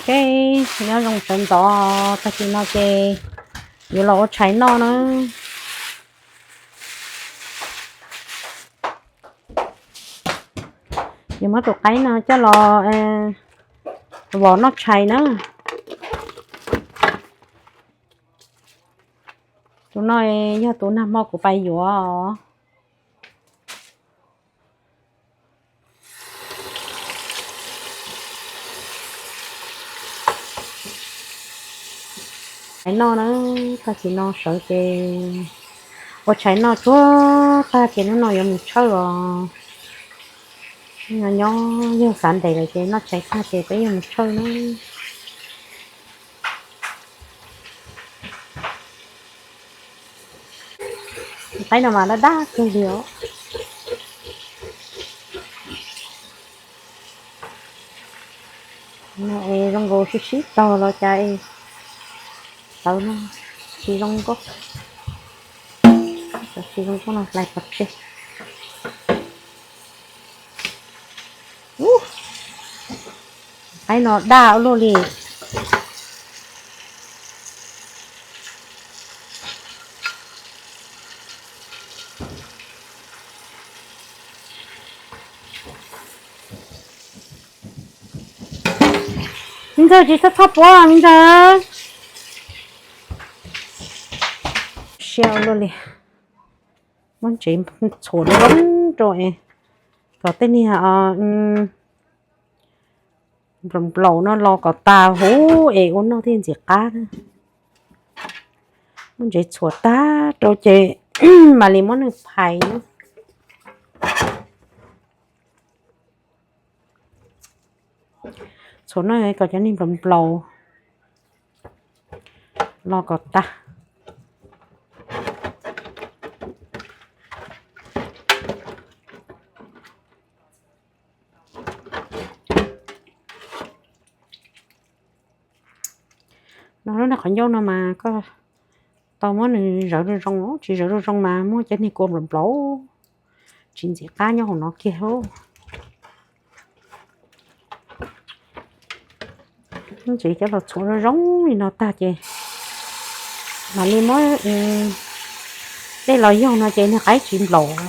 Ok, nyob zoo sawv ntxov, tag kis no ces yuav los ua tshais noj na. Yuav muab tus qaib no coj los vos noj tshais na. Tus no yog tus nag hmo kuv pais yuav. Tshais noj na, tag kis no sawv ces ua tshais noj tsuag tag ces hnub no yuav mus tshawj os. Nyob yog xav ntev lawm ces noj tshais tag ces peb yuav mus tshawj na. Qaib no mas daj daj kawg li os. No es zoo nkaus sib sib tog los cas es tawv no tsis zoo nkauj, tsis zoo nkauj no hlais pov tseg. Qaib no daj ua luaj li. Me ntxawg tsis txhob txhob puab me ntxawg. Siab ua luaj li. Muab ntsev txhuam zoo zoo rau es kom tej niag nplaum nplaum no los kom tas huv es ua noj thiaj ntxim qab na. Muab ntsev txhuam tag rau ces mam li muab nws phais na. Txhuam no kom cov niag nplaum nplaum los kom tas. No lub niag qhov ncauj no mas koj tau muab nws zawv zoo zoo, tsis zawv zoo zoo mas muaj cov niag kua nplaum nplaum tsis ntxim qab nyob hauv no kiag. Ntsev coj los txhuam zoo zoo li no tag ces mam li muab dej los yaug no ces niag qaib tsis nplaum.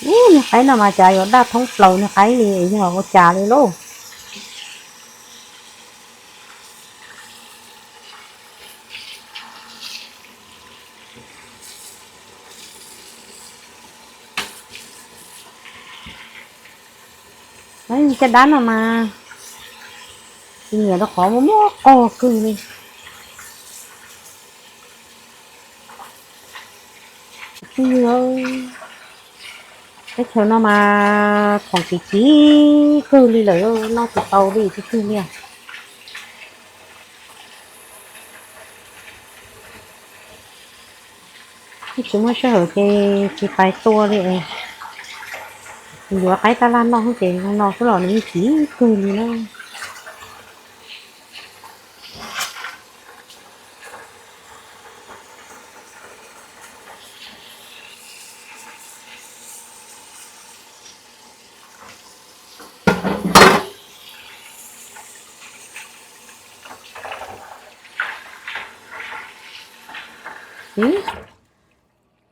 Ub, niag qaib no mas cas yuav daj thoob plaws niag qaib li, yog ua cas li lauj? Caj dab no mas tsis nyiam rau qhov muaj muaj qog kawg li. Teb chaws no mas khoom kim kim kawg li lawm, noj tsis tau li tiag tiag li. Tsis muaj sij hawm ces tsis pais tua li es yuav qaib tab laj noj xwb ces no xwb los nws yeej kim kawg li na.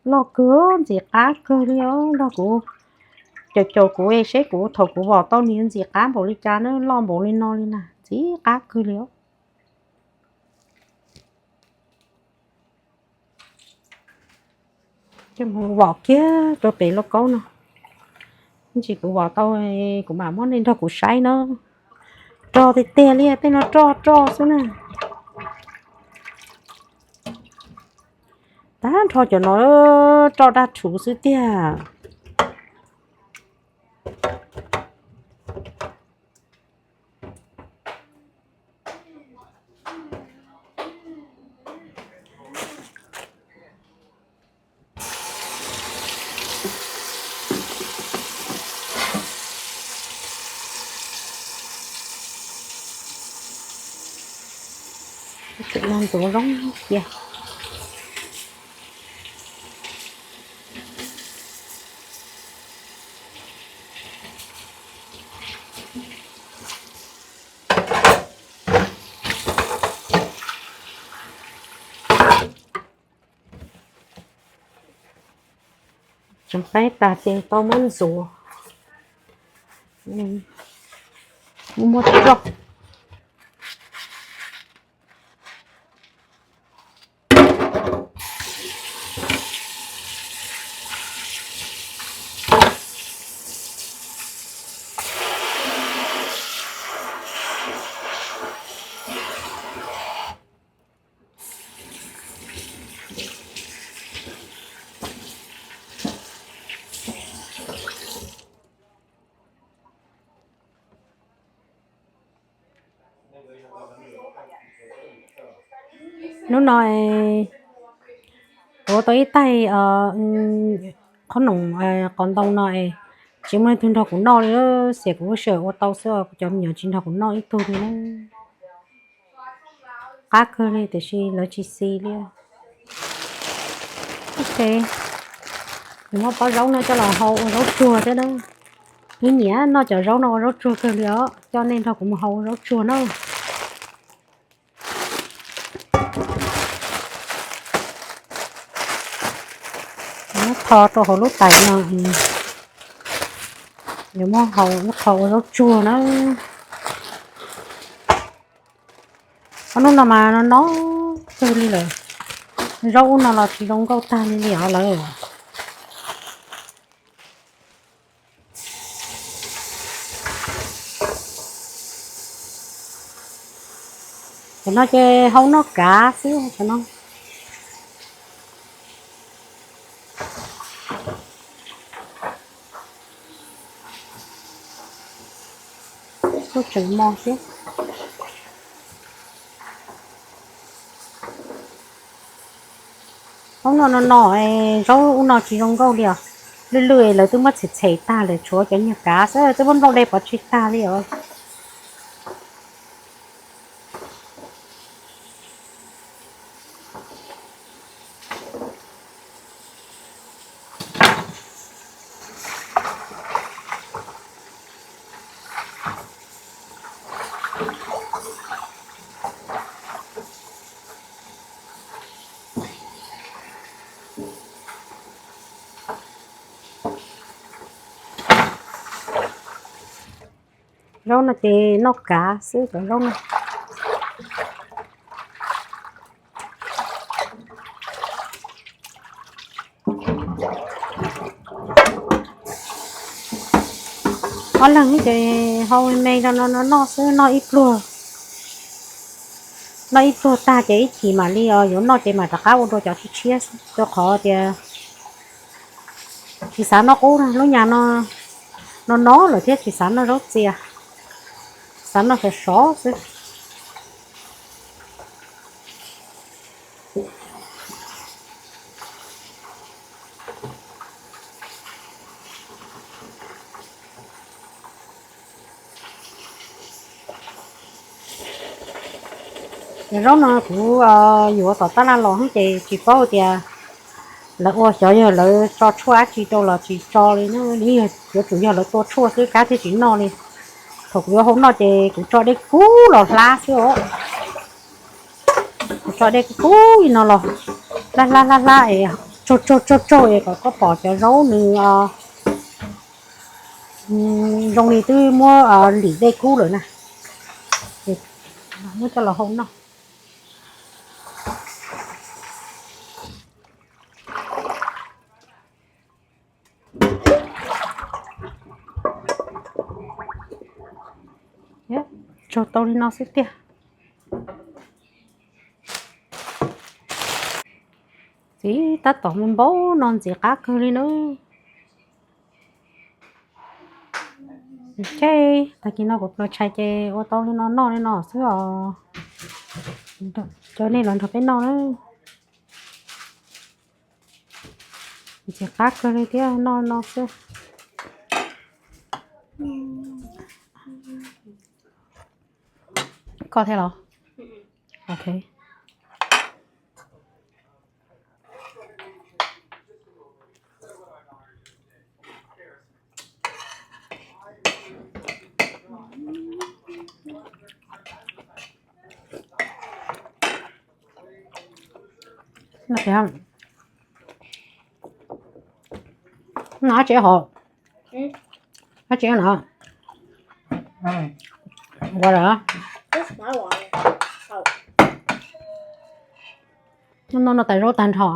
Loj kawg, ntxim qab kawg li os. Nrog kuv caum caum kuv es seb kuv thaum kuv vom tau nws ntxim qab npaum li cas na, loj npaum li no li na, ntxim qab kawg li os. Coj mus vom kiag rau pem lauj kaub no. Ib ntsis kuv vom tau, kuv mam muab nej nrog kuv saib na. Rog tiag tiag li, tej no roj roj xwb na. Tag nrho cov no roj daj rhuv xwb tiag. Tseem no ntxuav zoo cia. Tseem qab tag ces tau muab ntxuav, muab muab roj. Hnub no kuv ua tau ib taig qhob noom qos ntoo no es tsis muaj leej twg nrog kuv noj li, xiam kuv lub sij hawm ua tau xwb, kuv cov me nyuam tsis nrog kuv noj ib tug li na. Qab kawg li tiam sis lawv tsis xis li. Ok, nws muab pob zaub no coj los hau ua zaub tsuag thiab na. Kuv nyiam noj cov zaub no ua zaub tsuag kawg li os, coj nej nrog kuv mus hau ua zaub tsuag na. Muab tho rau hauv lub tais no, yuav muab hau ib qho ua zaub tsuag na. Ob hnub no mas no no kawg li lawm, zaub ub no los tsis zoo nkauj tag li li os lawm. Cov no ces hau noj kav xwb cov no. Kuj tseem mos thiab. Zaub no no no, zaub ub no tsis zoo nkauj li os. Lwj lwj lawv twb muab txhem txhem tag lawm, tshuav cov nyuag kav xwb twb muab nplooj dej pov tseg tag li os. Zaub no ces noj kav xwb cov zaub no. Ob leeg ces hau me no no noj xwb, noj ib pluag, noj ib pluag tag ces ib chim mam li yuav noj ces mam rov qab ua dua cov tshiab tshiab rau qhov tias tsis xav noj qub, lub nyas no no no lawm thiab tsis xav noj zaub txias, xav noj sov sov xwb. Cov zaub no kuv yuav tom tab laj los ces tsis paub tias lawv ua xyov yog lawv tso tshuaj dab tsi rau los tsis tso li, yuav tsum yog lawv tua tshuaj xwb kab thiaj tsis noj li. Thaum kuv yuav hau noj ces kuv tso dej kub los hlab xwb os. Kuv tso dej kub kub li no los hlab hlab hlab hlab es tsaug tsaug tsaug tsaug es kom koj pom cov zaub nws zoo li twb muab lim dej kub lawm na. Muab coj los hau noj. Tsaug tau li no xwb tiag. Txiv tab tom npau no ntxim qab kawg li na. Ces tag kis no kuv tus tshais ces ua tau li no noj li no xwb os. Cov nej los nrog peb noj na. Ntxim qab kawg li thiab, noj no xwb. Koj thiab los? Ok. No tsev hov, no tsev no ua lawm. No no tais zaub tag nrho.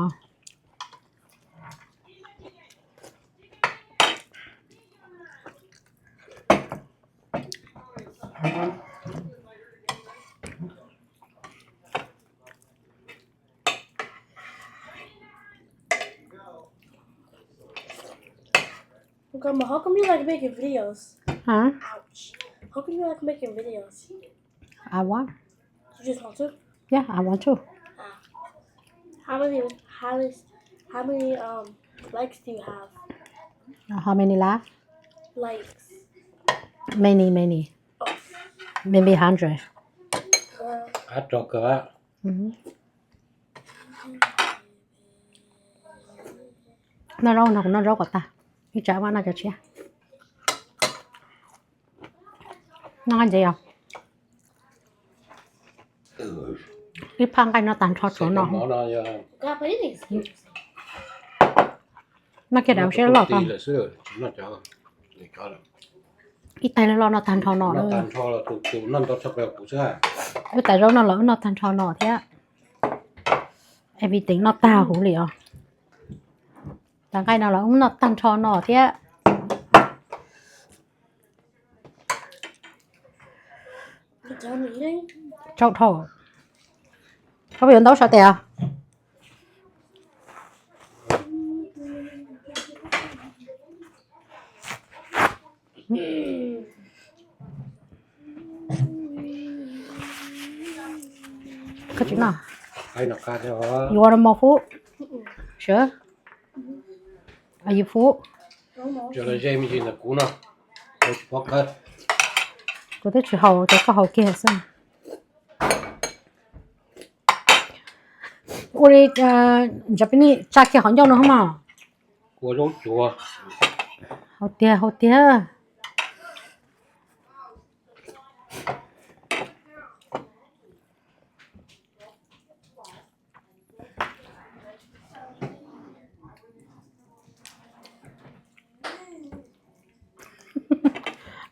Grandma, how come you like making videos? Huh? Ouch. How come you like making videos? I want. You just want to? Yeah, I want to. Ah. How many, how many, how many, um, likes do you have? Uh, how many laugh? Likes. Many, many. Oh. Maybe hundred. Wow. Qab tso kawg. Mhm. Noj zaub no, kuv noj zaub kom tag, ib tsam mam noj cov tshiab. Noj ntsev os. Ib phaj nqaij no tag nrho tsuav no. Noj kiag daim siab loj tag. Ib tais loj loj no tag nrho no. Wb tais zaub no los wb noj tag nrho no thiab. Everything noj tag huv li os. Tais nqaij no los wb noj tag nrho no thiab. Tsaug dhau. Koj puas yuav ntaub sau tes os? Koj tsis noj? You want more food? Sure. Are you full? Kuv twb tsis haus ces koj haus kiag xwb. Ua li, Japanese tsa kiag qhov ncauj no mog. Haus tiag, haus tiag.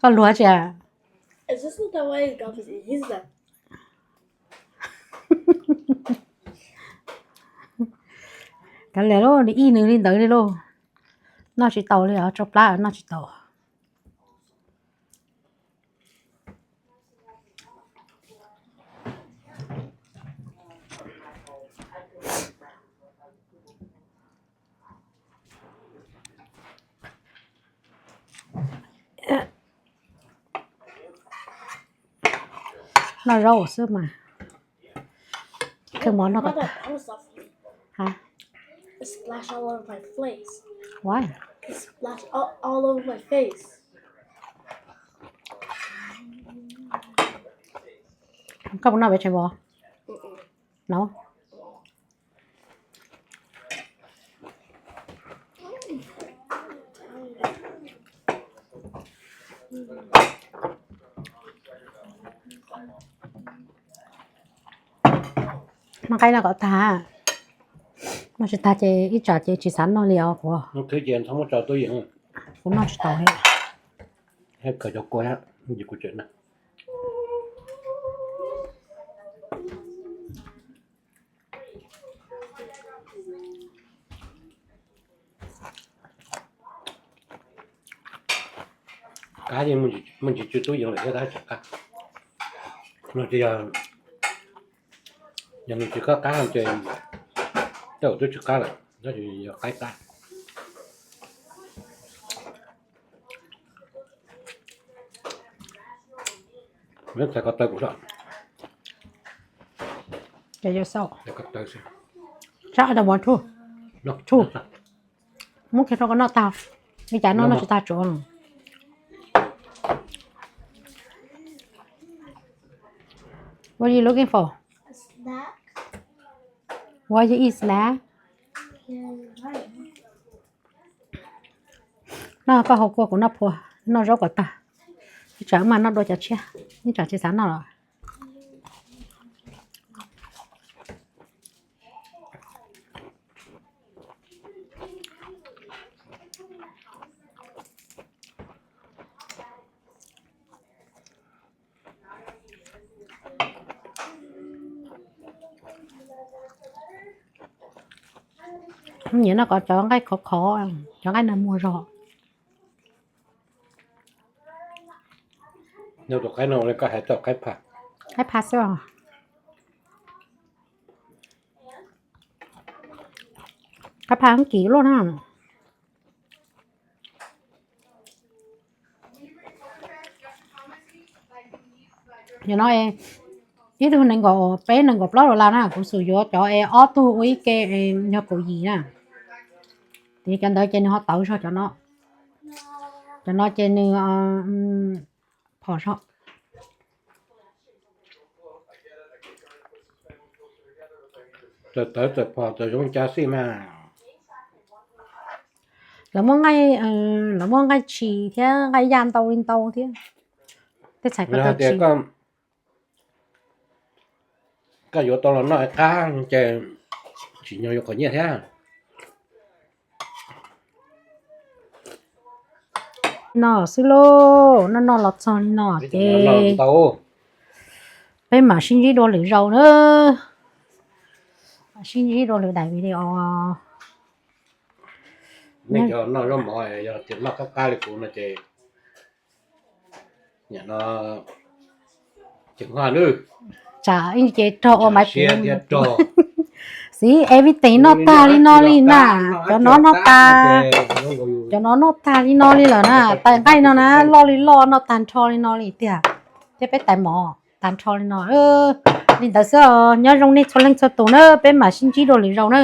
Koj luag tsis? Kav liam lauj, nws ib nws li ntawd li lauj. Noj tsis tau li os, tsau plab noj tsis tau. Noj zaub xwb mas. Kheej mov noj kom tag. Why? Koj puas noj vegetable? No. Noj nqaij no kom tag. Noj tsis tag ces ib tsam ces tsis xav noj li os kuv. Kuv noj tsis tau li. Qab yeej muaj ntsis tsw tub yees lawm thiab tab sis qab no ces yog nws tsis koj qab no ces Tej zaum twb tsis qab lawm, tab sis yog qaib qab. Neb txhais ko taw kuv xwb. Ces yuav xaus. Ko taw xwb. Sab da mov tsuj. Tsuj. Muab kiag rau koj noj tag. Li cas noj noj tsis tag tsuav. What are you looking for? What you eat snack? Noj koj hau kua kuv noj phua, noj zaub kom tag. Ib tsam mas noj dua cov tshiab, ib tsam tsis xav noj lawm. Nyiam noj kom cov nqaij khov khov, cov nqaij nag muag zog. Nyob tus qaib no ua li koj hais tau qaib pha. Qaib pha xwb os. Qaib pha kim luaj na. Yog no ib tug nees nkaum peb nees nkaum plaub dollar na, kuv xum yuav cov es ob tug ua ib ke yog kaum yim na. Ces cov ntawd ces nws ho tawv zog cov no. Cov no ces nws phom zog. Txawm tawv txawm phom txawm zoo cas xij mas. Lawv muaj nqaij, lawv muaj nqaij tshis thiab nqaij yaj ntau li ntau thiab. Tej txhais ko taw tshis. Koj yuav tau los noj qab ces tsim nyog yuav qhov nyiaj thiab. No xwb lauj, noj noj los txog li no ces peb mam sib ntsib dua lwm zaus na. Mam sib ntsib dua lwm daim video. Nej cov noj zaub mov yog tias noj qab qab li kuv no ces nim no ces noj nawb. Tsam ces rog ua maiv puv. Xiv everything noj tag li no li na. Cov no noj tag, cov no noj tag li no li lawm na. Tais nqaij no na loj li loj noj tag nrho li no li tiag. Thiab peb tais mov tag nrho li no. Li ntawd xwb os, nyob zoo nej txhua leej txhua tus na, peb mam sib ntsib dua lwm zaus na.